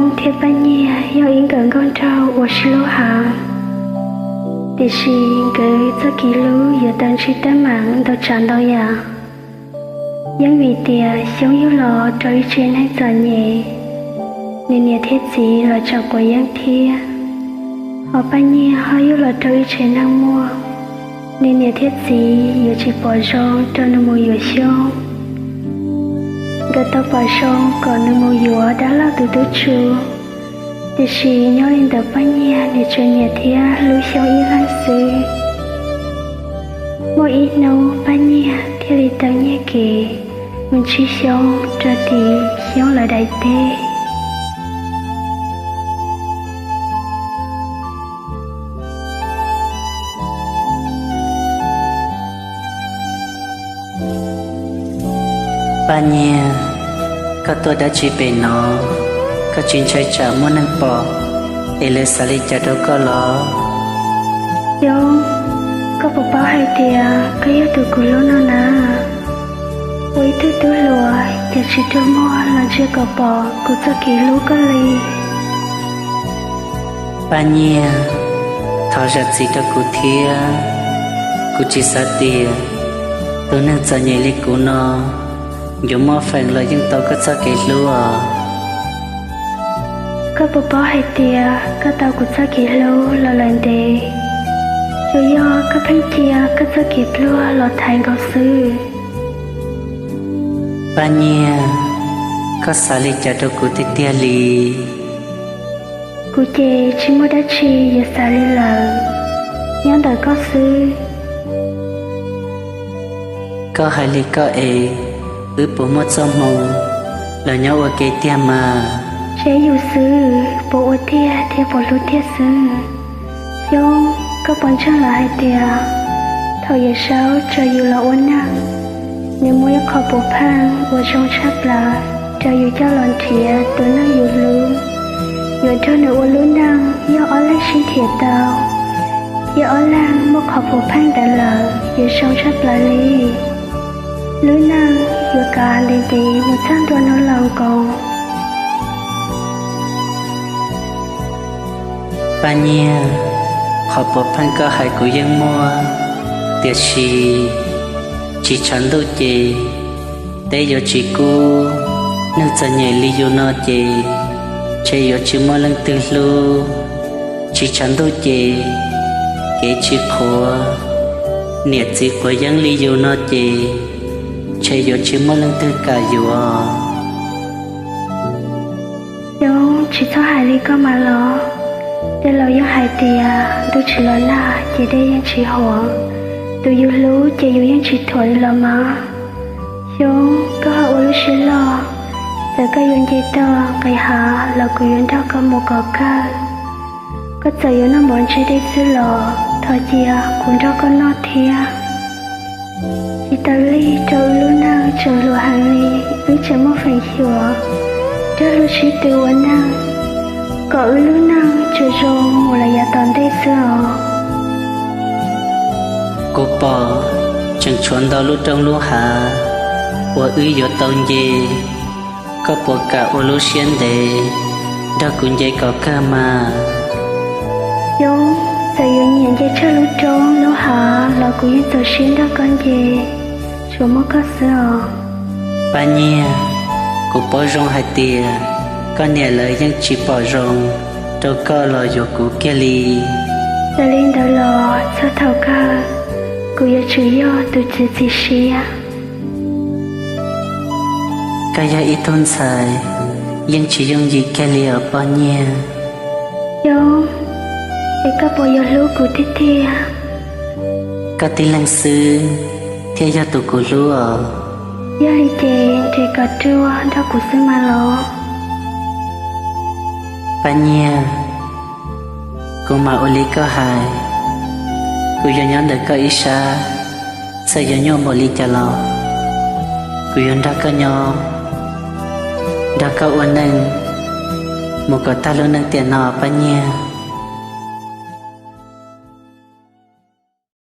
Xyoob thiab Paj Nyiag yog ib nkawm nkauj nraug uas sib hlub heev, tiam sis nkawd txoj kev hlub yuav tawm ntsig teeb meem ntau tsav ntau yam. Yeej vim tias Xyoob yug los rau ib tsev neeg txom nyem, nws niam thiab txiv los tseem quav yeeb thiab. Ho Paj Nyiag ho yug los rau ib tsev neeg muaj, nws niam thiab txiv yuav tsis pom zoo rau nws mus yuav Xyoob. Nkawd tau pom zoo kom nws mus yuav dab laug tus tub tsuj, tiam sis nyob li ntawd Paj Nyiag nws tsuas nyiam thiab hlub Xyoob ib leeg xwb. Muaj ib hnub Paj Nyiag thiaj li tau nyiag kev mus ntsib Xyoob rau tim Xyoob lawv daim teb. Paj Nyiag, koj tuaj dab tsi pem no? Koj tsis ntshai tsam muaj neeg pom es lawv xav li cas rau koj los? Xyoob, koj puas paub hais tias koj yog tus kuv hlub no na? Ua ib tug tub hluas ces tsis ruam muag los ntsia kom pom kuv txoj kev hlub koj li. Paj Nyiag, thov zam txim rau kuv thiab. Kuv tsis xav tias tus neeg txom nyem li kuv no yuav muaj feem los yeej tau koj txoj kev hlub os. Koj puas paub hais tias koj tau kuv txoj kev hlub los lawm ntev, tsuas yog koj pheej cia koj txoj kev pluag los thaiv nkaus xwb. Paj Nyiag, koj xav li cas rau kuv tiag tiag li? Kuv ces tsis muaj dab tsi yuav xav li lawm, nyob ntawm koj xwb. Koj hais li koj es wb puas muaj txoj hmoo los nyob ua ke tiag mas? Seb yus xwb puas ua tiag thiab puas hlub tiag xwb. Xyoob, koj puas ntseeg lawv hais tias thaum Yawm Saub tso yus los ua neeg, nws muaj ib qho puav pheej uas zoo tshaj plaws rau yus coj los nrhiav tus neeg yus hlub. Yuav nrog nws ua lub neej yog ob leeg sib nrhiav tau, thiab ob leeg muaj qhov puav pheej ntawd lawm yuav zoo tshaj plaws li. Lub neej yuav kav ntev ntev mus txog ntua hnub laus nkoos. Paj Nyiag, qhov puav pheej koj hais kuv yeej muaj, tiam sis tsis tshav ntuj ces teb yuav tsis kub, neeg txom nyem li yus no ces ntshe yuav tsis muaj leej twg hlub. Tsis tshav ntuj ces kev tsis qhuav, niam txiv quav yeeb li yus no ces ntshe yuav tsis muaj leej twg kam yuav. Xyoob, tsis txhob hais li koj mas los. Tej laus yeej hais tias ntuj tsis los nag ces dej yeej tsis huam. Tus yus hlub ces yus yeej tsis thuam li los mas. Xyoob, koj ho ua lub siab loj, txawm koj yuav nce toj nqis hav los kuv yuav nrog koj mus kom kawg. Koj txawm yuav noj mov ntsib dej xwb los thov cia kuv nrog koj noj thiab. Tsis tas li rau wb lub neej tseem hluas heev li, wb tseem muaj feem xyuam nrog luag sib tw ua neej, kom wb lub neej tsuas zoo mus lawm yav tom ntej xwb os. Kuv pom tseem tshuav ntau lub roob lub hav uas wb yuav tau nce. Koj puas kam ua lub siab ntev nrog kuv nce kom kawg mas? Xyoob, txawm yuav nyiam nce tsawg lub roob lub hav los kuv yeej txaus siab nrog koj nce, tsuas muaj koj xwb os. Paj Nyiag, kuv paub zoo hais tias koj niam lawv yeej tsis pom zoo rau koj los yuav kuv kiag li. Txawm li ntawd los txog thaum kawg kuv yuav tsum yog tus txiav txim siab. Koj yog ib tug ntxhais yeej tsis yooj yim kiag li os Paj Nyiag. Xyoob, es koj puas yuav hlub kuv tiag tiag? Koj tib leeg xwb thiaj yog tus kuv hlub os. Yog li ces nres kom ruaj nrog kuv xwb mas los. Paj Nyiag, kuv mam ua li koj hais, kuv yuav nyob ntawm koj ib sab, txawm yuav nyuaj npaum li cas los kuv yuav nrog koj nyob, nrog koj ua neej mus kom tag lub neej tiam no Paj Nyiag.